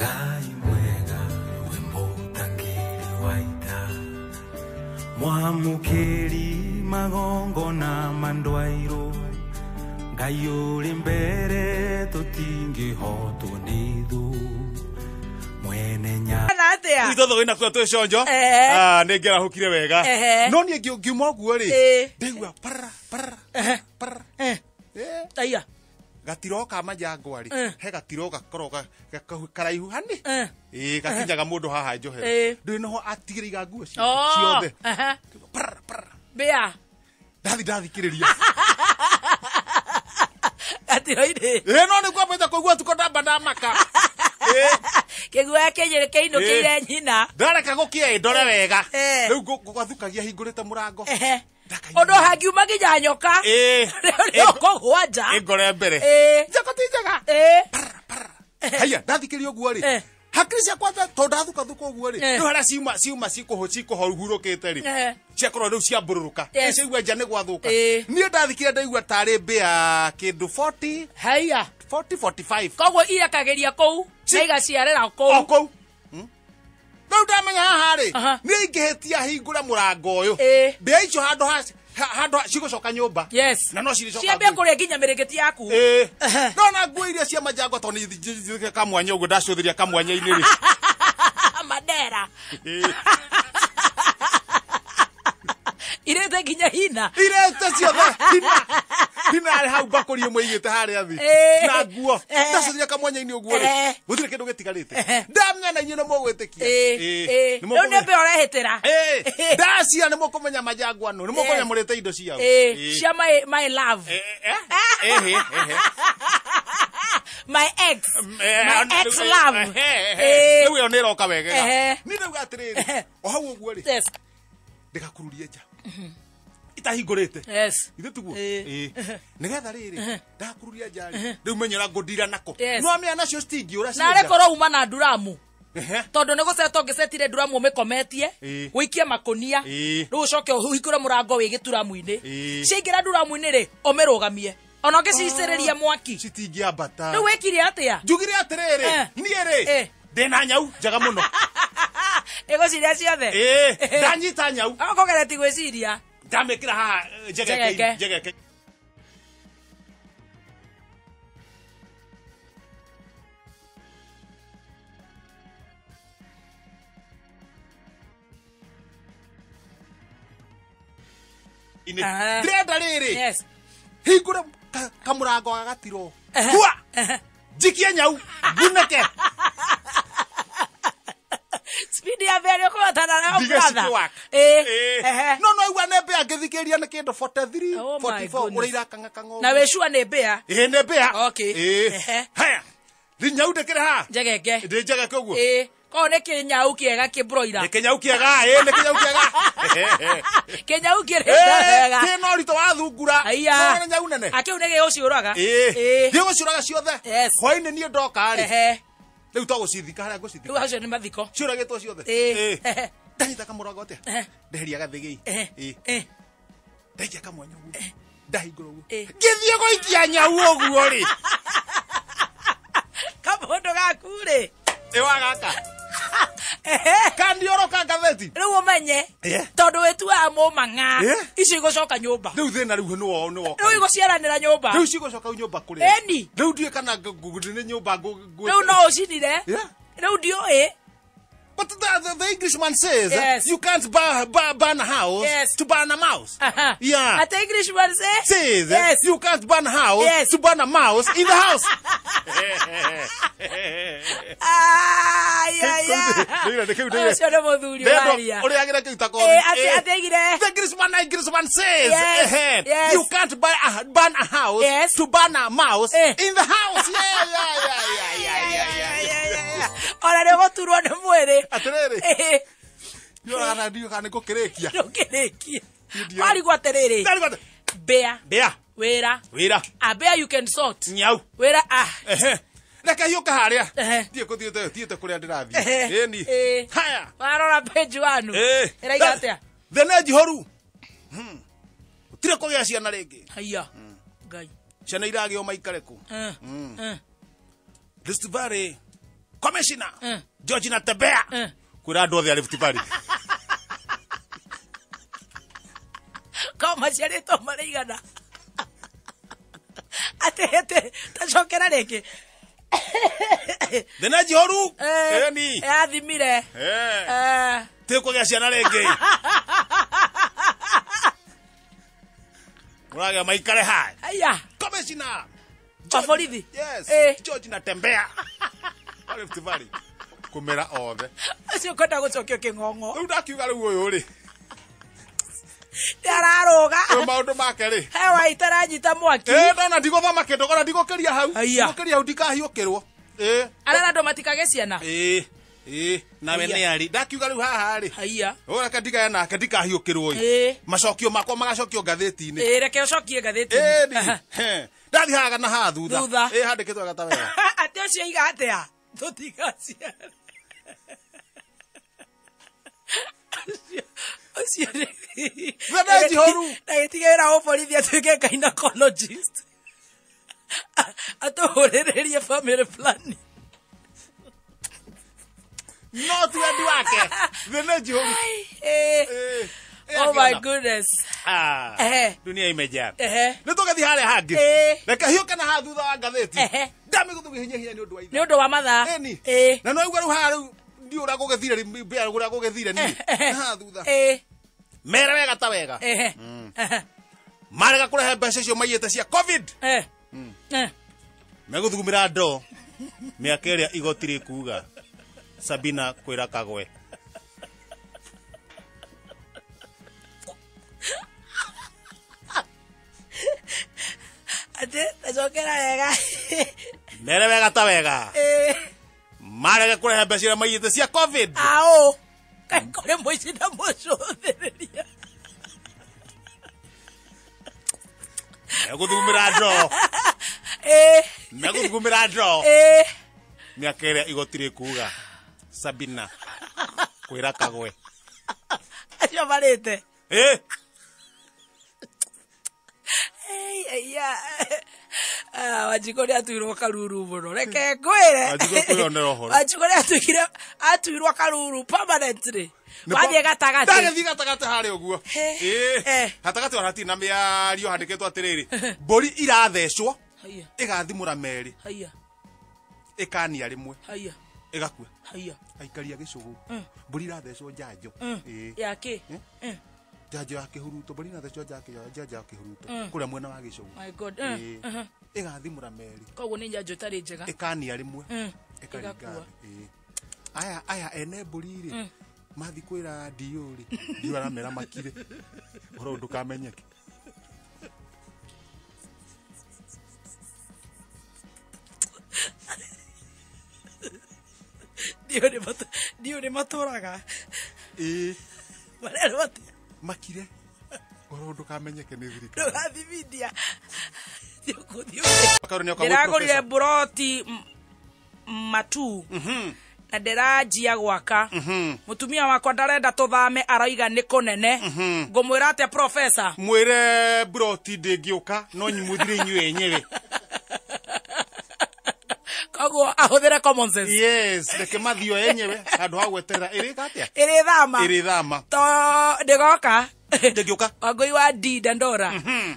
Ngai mwega we mũtangĩri wa ita, mwamũkĩri magongona ma ndwairũ, Ngai ũrĩ mbere tũtingĩhotwo nĩ thũ, mwene nya Na atia? Itotho wina kuo twĩ conjo. Ehe. Ah, nĩ ngĩarahũkire wega. Ehe. No niĩ ngiuma ũguo rĩ, Ĩĩ. ndaigua parara parara parara. Eh, Aya. gatiro ka majangwa rĩ, Eh. he gatiro gakorwo karaihu hani. Eh. Ĩĩ, gakinyaga mũndũ haha njohero. Ĩĩ. Ndũrĩ noho atigĩrĩiga nguo Oh. ciothe. Aha. Parara parara. Mbĩa. Ndathi ndathikĩrĩria. Gatiro-inĩ. Ĩĩ, no nĩ kwambĩte kũigua tuko ndamba ndamaka. Ĩĩ. Kĩguoya kĩnyĩrĩ kĩinũkĩire nyina. Ndareka gũkĩa ndore wega. Eh. Rĩu ngwathukagia hingũrĩte mũrango. Ehe. Ndakaigua. Ũndũ hangiuma nginya nyoka. Ĩĩ. Nĩ ũkũgwa nja. Ĩngore mbere. Ĩĩ. Njako ti njega. Ĩĩ. Haya, ndathikĩria ũguo rĩ. Eh. Hakiri ciakwa tondũ ndathukathuka ũguo rĩ. Eh. Rĩu harĩa ciuma cikũhurũkĩte rĩ. Eh. Ciakorwo rĩu ciambũrũrũka. Yes. Ciaigua nja nĩ gwathũka. Ĩĩ. Niĩ ndathikire ndaigua tarĩ mbĩa kĩndũ 40 Haya. 40 45. Koguo irekagĩria kũu na igaciarĩra O kũu. kũu. Rĩu ndamenya haha rĩ, Aha. niĩ ingĩhĩtia hingũre mũrango ũyũ. Ĩĩ. Mbĩa icio handũ ha handũ cigũcoka nyũmba. Yes. Na no cirĩcoka. Ciambie kũrĩa nginya mĩrĩngĩti yaku. Ĩĩ. Ndona nguo iria cia majangwa tondũ nĩ njithĩte kamwanya ũguo ndacũthĩria kamwanya-inĩ rĩ. Mandera. Ĩĩ. Irĩte nginya hina. Irete ciothe hina. Hina arĩ hau mbakũri ĩmwe igĩte harĩa thĩ. Ĩĩ. Na nguo. Eh. Ndacũthĩria kamwanya-inĩ ũguo rĩ. Eh. Gũtirĩ kĩndũ gĩtigarĩte. Eh. Ndamenya na inyuĩ nĩ mũgwĩtĩkia. Ĩĩ. Ĩĩ. Ĩĩ. Nĩ Rĩu nĩ mũkũmenya- mbĩa ũrehĩtĩra. Ĩĩ. Ndacia nĩ mũkũmenya majangwa nũ. Nĩ mũkũmenya Eh. mũrĩte indo ciao. Ĩĩ. Ĩĩ. Cia my love. Eh, eh, eh. Ehe, ehe. My ex. Eh, My ex love. eh, eh, eh. Ĩĩ. Rĩu ĩyo nĩ ĩroka wegega. Ehe. Niĩ ndauga atĩrĩrĩ, o hau ũguo rĩ, Yes. ndĩgakururie nja. Itahingũrĩte. Yes. Ithe tiguo? Ĩĩ. Ĩĩ. Nĩgetha rĩrĩ, ndakururia nja rĩ, rĩu menyera ngũndira nako. Yes. No amĩa nacio citingĩũra ciĩ Narĩ nja. korwo uma na nduramu. Ehe. Tondũ nĩ gũceta ũngĩcetire nduramu ũmĩkometie Ĩĩ. ũikie makũnia Ĩĩ. rĩu ũcoke ũhingũre mũrango wĩ gĩturamu-inĩ. Ĩĩ. Ciaingĩra nduramu-inĩ rĩ ũmĩrũgamie ona ũngĩcicĩrĩria mwaki. Citingĩambata. Rĩu wĩkire atĩa? Njugire atĩrĩrĩ, Eh. niĩ rĩ, Eh. ndĩna nyau njega mũno. Ĩgũciria ciothe. Ĩĩ, ndanyita nyau, Ũkũgereti gwĩciria. ndamĩkĩra haha eh, Njegeke. njegeke njegeke. Inĩ. Aha. Ndĩrenda rĩrĩ Yes. hingũre kamũrango ga gatiro hua njikie nyau ngunĩke Speed ya mbere ũkũhotana nayo ndige brother. cikiwaka. Ĩĩ. Ĩĩ. Ehe. no no igua nĩ mbĩa ngĩthikĩria nĩ kĩndũ 43 Oh my 44 goodness. ũrĩa irakang'akang'a Na wĩ sure nĩ mbĩa. ĩĩ nĩ mbĩa. Okay. Ĩĩ. Ehe. Haya, rĩ nyau ndĩkĩrĩ haha Njegeke. ndĩ njegeke ũguo. Ĩĩ. Koguo nĩ kĩnyau kĩega kĩbroira. Nĩ kĩnyau kĩega, ĩĩ nĩ kĩnyau kĩega. Kĩnyau kĩrĩ Ĩĩ, wega. kĩna ũritũ wa thungura. Aiya. No nĩ nyau nene. Akĩu nĩ gĩgũciũraga. Ĩĩ. Ĩĩ. Gĩgũciũraga ciothe. Yes. Hwainĩ niĩ ndoka rĩ, Ehe. rĩu to gũcithika harĩa ngũcithika. Rĩu acio nĩ mathiko. Ciũragĩtwo ciothe. Ĩĩ. Ĩĩ. Ndanyita kamũrango atĩa? Ehe. Ndeheria gathĩgĩi. Ehe. Ĩĩ. Ĩĩ. Ndaikia kamwanya ũguo. Ndahingũra ũguo. Ĩĩ. Ngĩthiĩ gũikia nyau ũguo rĩ. Kamũndũ gaku rĩ. Ĩ wa gaka. Ehe. Kandioro ka ngathĩti. Rĩu ũmenye Ĩĩ. tondũ wĩtuaga mũmang'a Ĩĩ. icio igũcoka nyũmba. Rĩu thĩna rĩu nĩwo nĩwoka. Rĩu igũciaranĩra nyũmba. Rĩu cigũcoka nyũmba kũrĩa. Ĩni. Rĩu ndiũĩ kana nĩ nyũmba Rĩu no ũcinire. Yeah. Rĩu ndiũĩ. But the Englishman says Yes. you can't burn a house Yes. to burn a mouse. Aha. Yeah. Ate Englishman say? Says Yes. you can't burn a house Yes. to burn a mouse in the house. Ai, ai, ai. Ndĩire, kĩu ndĩire. Ũcio nĩ mũthuri Ndendo, waria. ũrĩagĩra kĩu ta kothi. Ĩĩ, atĩ- Eh. atĩ aigire. The Englishman says Yes, yes. you can't burn a house Yes. to burn a mouse Eh. in the house. Yeah, yeah, yeah, yeah, yeah, yeah, yeah, yeah. Ona nĩ ũgũturwo nĩ mwĩrĩ. Atĩrĩrĩ. Ĩĩ, Ndiũraga ndiũĩ kana nĩngũkĩrĩkia. ndũkĩrĩkie. Ndiũĩ. Warigwo atĩrĩrĩ. Ndarigwo atĩ- Mbĩa. Mbĩa. Wĩra. Wĩra. A mbĩa you can sort. Nyau. Wĩra ah. Ehe. Reke hiũke harĩa. Ehe. Thiĩ kũthiĩte thiĩte kũrĩa ndĩrathiĩ. Ehe. Ĩni. Ĩĩ. Haya. Warora page wanu. Ĩĩ. Ĩraiga atĩa? Thĩ nĩ njihoru. Gũtirĩ kũgĩa ciana rĩngĩ. Haiya. Ngai. Ciana iragĩo maikare kũ. Eh, eh. Rift Valley Commissioner George Natembeya kwĩra andũ othe a Rift Valley. Ko maciarĩtwo marĩ igana atĩ atĩ tacokera rĩngĩ. Thĩna njihoru. Ĩni. Yathimire. Eh. Tĩkũgĩa ciana rĩngĩ. Mũragĩa maikare hai. Aya. Commissioner wa borithi. Yes. George Natembeya wa Rift Valley kũmera othe. Ũcio kwenda gũcokio kĩng'ong'o. Rĩu ndakiuga rĩu ũyũ rĩ, nĩ ararũga. Rĩu maũndũ make rĩ, hewa itaranyita mwaki. Ndona ndigũthoma kĩndũ ona ndigũkĩria hau. Aya. Ndigũkĩria hau ndikahiũkĩrwo. Arera andũ matikagĩe ciana. Nawe Aya. nĩ arĩ ndakiuga rĩu haha rĩ, Haiya. reke ndigane nake ndikahiũkĩrwo ĩ. Macokio makwa magacokio ngathĩti-inĩ. Reke ũcokie ngathĩti-inĩ. Ĩni. Ndathi haha na haha thutha. Thutha. Handĩkĩtwo wega ta wega. Atĩ ũcio aiga atĩa? Tũtigaciara. Ũcio nĩ- Thĩna njihoru. Ndagĩtigĩra ũborithi atuĩke gynecologist. Atũhũrĩrĩrie family planning. No ti wendi wake. Thĩna njihoru. Oh my goodness. Dunia imejaa. Ehe. Nĩ tũgĩthiĩ harĩa hangĩ. Reke hiũke na haha thutha wa ngathĩti. Ndamĩgũthũkia hinya hinya nĩ ũndũ wa ithaa. Nĩ ũndũ wa mathaa. Ĩni. Na no igua rĩu haha rĩu ndiũ ũrĩa gũgĩthire mbĩa ũrĩa gũgĩthire niĩ. Haha thutha. Mere wega ta wega. Marega kũrehe mbeca icio maiyĩte cia COVID. Megũthugumĩra ndoo mĩaka ĩrĩa igoti rĩkuga. Sabina kwĩra Kagwe. Atĩ tacokera wega. Mere wega ta wega. Marega kũrehe mbeca iria maiyĩte cia COVID. Aũ. Kaĩ kũrĩ mũici na mũcũthĩrĩria. Megũthugumĩra ndoo. Megũthugumĩra ndoo. Mĩaka ĩrĩa igoti rĩkuga. Sabina kwĩra Kagwe. Acio marĩte. Wanjikũ nĩ atuirwo karuru mũno. Reke ngwĩre. Wanjikũ kwĩyonera ũhoro. Wanjikũ nĩ atuĩkire atuirwo karuru permanently. Wathiĩ gatagatĩ. Ndagĩthiĩ gatagatĩ harĩa ũguo. Gatagatĩ ona hatirĩ na mĩario handĩkĩtwo atĩrĩrĩ. Mbũri irathecwo. Ĩgathimũra merĩ. Ĩkania rĩmwe. Ĩgakua. Aikaria gĩcũgũ. Mbũri irathecwo njanjo. Ya kĩ? Njanjo ya kĩhuruto. Mbũri irathecwo njanjo ya kĩhuruto. Kũrĩa mwena wa gĩcũgũ. My God. Ĩgathimũra merĩ. Koguo nĩ njanjo ĩtarĩ njega. Ĩkania rĩmwe. Ĩkaringa thĩ. Aya ene mbũri rĩ, mathi kwĩra ndiũ rĩ, ndiũ aramera makire. Ũhoro ũyũ ndũkamenyeke. Ndiũ nĩ matũraga. Marerwo atĩa? Makire. Ũhoro ũyũ ndũkamenyeke nĩ thirikari. Ndũgathibithia. Ndĩragũrire mburoti matu. Na ndĩranjia gwaka. Mũtumia wakwa ndarenda tũthame arauga nĩ kũnene. Ngũmwĩra atĩa professor? Mwĩre mburoti ndĩngĩũka no mũthire inyuĩ enyewe. Koguo ahũthĩre common sense. Yes, reke mathio enyewe handũ ha gweterera ĩrĩka atĩa? Ĩrĩthama. Ĩrĩthama. To ndĩgoka. Ndĩngĩũka. Wangũi wa D Dandora.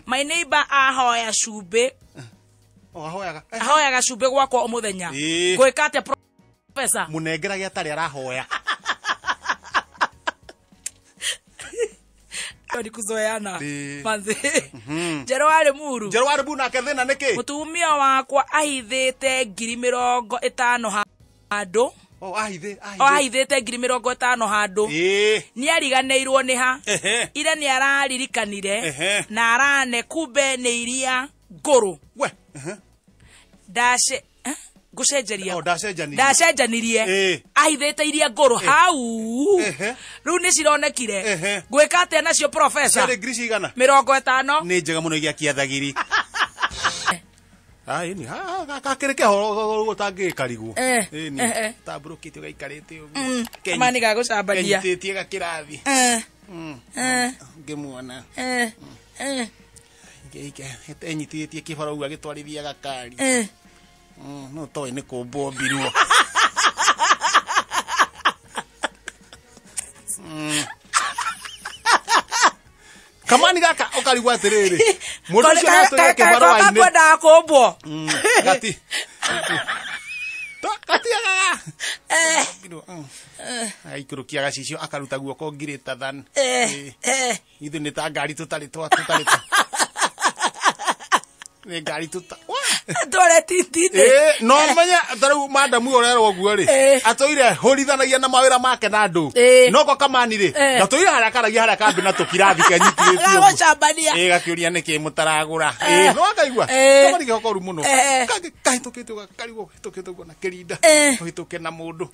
My neighbor ahoya cumbĩ. Ahoyaga. Ahoyaga cumbĩ gwakwa o mũthenya. Ngwĩka atĩa professor? Mũnengerage atarĩ arahoya. Ni kuzoeana. Manzi. Njerũ wa Limuru. Njerũ wa Limuru nake thĩna nĩ kĩ? Mũtumia wakwa ahithĩte 50,000 handũ. Ahithĩte 50,000 handũ. Nĩ ariganĩirwo nĩ ha. Ira nĩ araririkanire na arane kumbe nĩ iria ngũrũ. We. Ndace ngũcenjeria. Ndacenjanirie. Ahithĩte iria ngũrũ hau. Rĩu nĩ cironekire. Ngwĩka atĩa nacio professor? Ciarĩ ngiri cigana? 50. Nĩ njega mũno igĩakia thagiri. Ĩni, gakĩrĩ kehoro ũtangĩkarigwo. Ĩni, tambũrũkĩte ũgaikarĩte ũguo. Kama nĩ gagũcambania. Kenyitĩtie gakĩrathi. Ngĩmuona. Enyitĩtie kĩbaro ũguo agĩtwarithia gakari. No toĩ nĩ kũmbwo mbirwo. Ũkarigwo atĩrĩrĩ, mũndũ ũcio natũire kĩbarũa-inĩ. Kwendaga kũmbwo. Gati. Gatiagaga. Aikũrũkia gacicio akaruta guoko greater than. Ithuĩ nĩ ta ngari tũtarĩ twa tũtarĩ twa. Nĩ ngari tũta. Tware titi-inĩ. No menya ta rĩu madamu ũyũ ũrerwo ũguo rĩ, atũire hũrithanagia na mawĩra make na andũ. No ko kamani rĩ, gatũire harĩa karagia harĩa kambi na tũkirathi kenyitithĩtie ũguo. Gagũcambania. Gakĩũria nĩkĩ mũtaragũra. No akaigua. Kamani gehoka ũru mũno. Kangĩ kahĩtũkĩte ũguo, karigwo kahĩtũkĩte ũguo na kĩrinda. Ũhĩtũke na mũndũ.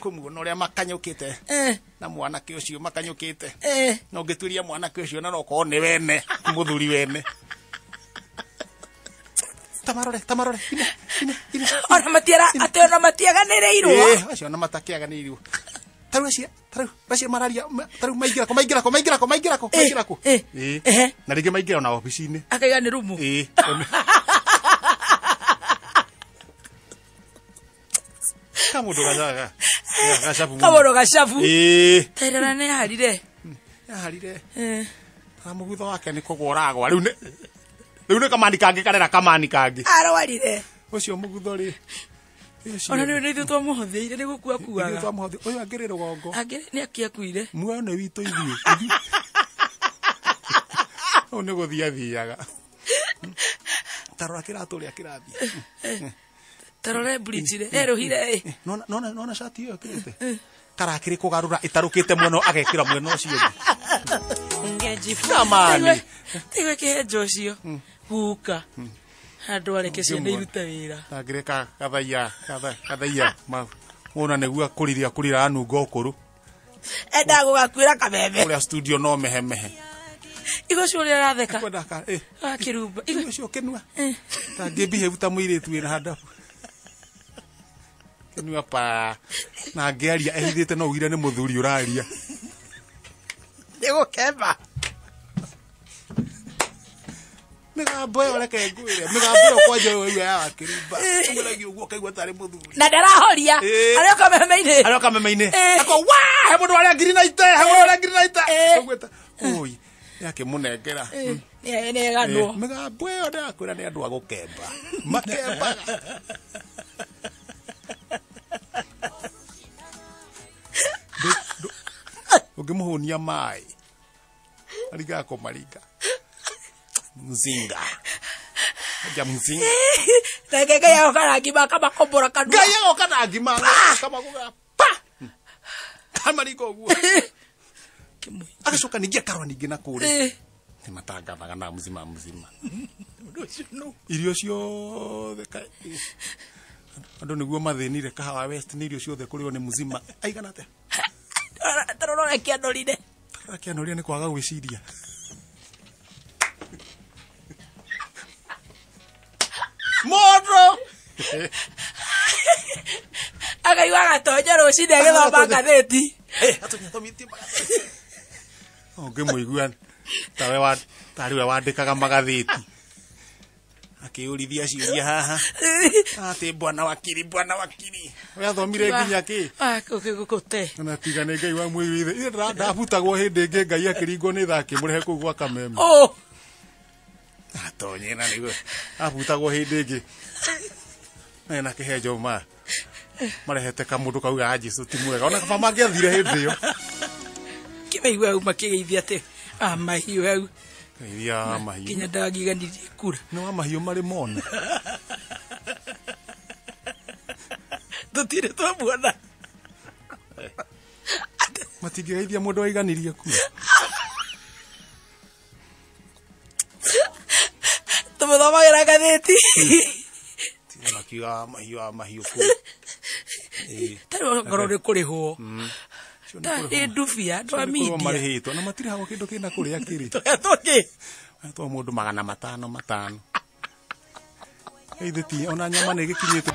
Kũmuona ũrĩa makanyũkĩte. Na mwanake ũcio makanyũkĩte. Na ũngĩtuĩria mwanake ũcio na no ũkorwo nĩ wene, mũthuri wene. Tamarore, tamarore. Ine, ine, ine. Ona matiara atĩ ona matiaganĩrĩirwo. Acio ona matakĩaganĩrĩirwo. Ta rĩu acio, ta rĩu acio mararia, ta rĩu maingĩra kũ, maingĩra kũ, maingĩra kũ, maingĩra kũ, maingĩra kũ. Na rĩngĩ maingĩra ona obici-inĩ. Akaiga nĩ rumu. Kamũndũ gacaga. Gacabu mũno. Kamũndũ gacabu. Tairara nĩ yaharire. Yaharire. Na mũgutho wake nĩ kũgwa ũragwa. Rĩu nĩ rĩu nĩ kamani kangĩ karera kamani kangĩ. Arwarire. Ũcio mũgutho rĩ. Ona nĩ ithuĩ twamũhũthĩire nĩ gũkua kuaga. Ithuĩ twamũhũthĩire. Ũyũ angĩrĩ rũgongo. Angĩrĩ nĩ akĩakuire. Muoyo nĩ witũ ithuĩ. Ũyũ nĩ gũthiĩ athiaga. Ta rora kĩratũ ũrĩa kĩrathiĩ. Ta rora bridge rĩ. Erũhire ĩ. Nona nona shati ĩyo ĩkĩrĩte. Karakĩrĩ kũgarũra ĩtarũkĩte mwena agekĩra mwena ũcio ũngĩ. Kamani. Tigwe kĩhenjo ũcio. Guka. Andũ areke ciana irute wĩra. Tangĩreka gathaiya, gathaiya. Wona nĩguo akũrire akũrire anunga ũkũrũ. Endaga gũgakuĩra kameme. Kũrĩa studio no mehemehe. Igo ũcio ũrĩa aratheka. Kwenda Akĩrumba. Igo ũcio kĩnua. Tangĩbehave ta mũirĩtu wĩna handabu. Kĩnua pa. Na angĩaria ehithĩte no ugire nĩ mũthuri ũraria. Nĩ gũkemba. Mĩgambo ĩyo reke ngwĩre, mĩgambo ĩyo kwanja ĩyo ya wakĩrumba. Ũgeragia ũguo ũkaigua tarĩ mũthuri. Na ndarahoria. Arĩ o kameme-inĩ. Arĩ o kameme-inĩ. Ako wa, he mũndũ warĩa ngiri na ite, he mũndũ warĩa ngiri na ite. Ũguĩte, oi, nĩakĩmũnengera. Nĩeganwo. Mĩgambo ĩyo ndĩrakwĩra nĩ andũ a gũkemba. Makembaga. Ũngĩmũhũnia maĩ, aringaga kũmaringa. Mzinga. Ja mzinga. Reke Ngai agoka na ngima akamakombora kanua. Ngai agoka na ngima akamakũgũra pa. Kamaringa ũguo. Agacoka ningĩ akarũa ningĩ na kũrĩa. Nĩ matangathaga na mzima mzima. Irio ciothe andũ nĩguo mathĩnire Kahawa West nĩ irio ciothe kũrĩo nĩ mzima. Aigana atĩa? Tarora ũrĩa kĩanorire. Tarora kĩanorire nĩ kwaga gwĩciria. Mũndũ! Akaigua agatonya rũcinĩ agĩthoma ngathĩti. Atonya athomithie magathĩti. Ũngĩmũigua tawe tarĩ we wandĩkaga magathĩti. Akĩũrithia ciũria haha. Atĩ bwana wakiri, bwana wakiri. We athomire nginya kĩ? Gũte. Na tiga nĩ Ngai wa mwĩrĩ. Ithe ndabutagwo hĩndĩ ĩngĩ Ngai akĩringwo nĩ tha akĩmũrehe kũu gwa kameme. Atonye na nĩguo abutagwo hĩndĩ ĩngĩ. Na kĩhenjo ma marehete kamũndũ kauga Jesũ ti mwega. Ona kaba mangĩathire hĩndĩ ĩyo. Kĩmaigua hau makĩgeithia atĩ mahiũ hau. Geithia mahiũ. Nginya ndagiganirie kura. Nĩ wa mahiũ marĩ mona. Tũtirĩ twamuona. Matingĩgeithia mũndũ waiganirie kura. Tũmũthomagĩra ngathĩti. Tiga makiuga mahiũ a mahiũ kũu. Tarĩ ongorwo nĩ kũrĩhwo. Nĩ ndubia, andũ a media. Marĩhĩtwo na matirĩhagwo kĩndũ kĩna kũrĩa kĩrĩ. Tũhetwo kĩ? Tũhetwo mũndũ 500 500. Ithe ti ona nyama nĩ ĩgĩkinyĩte.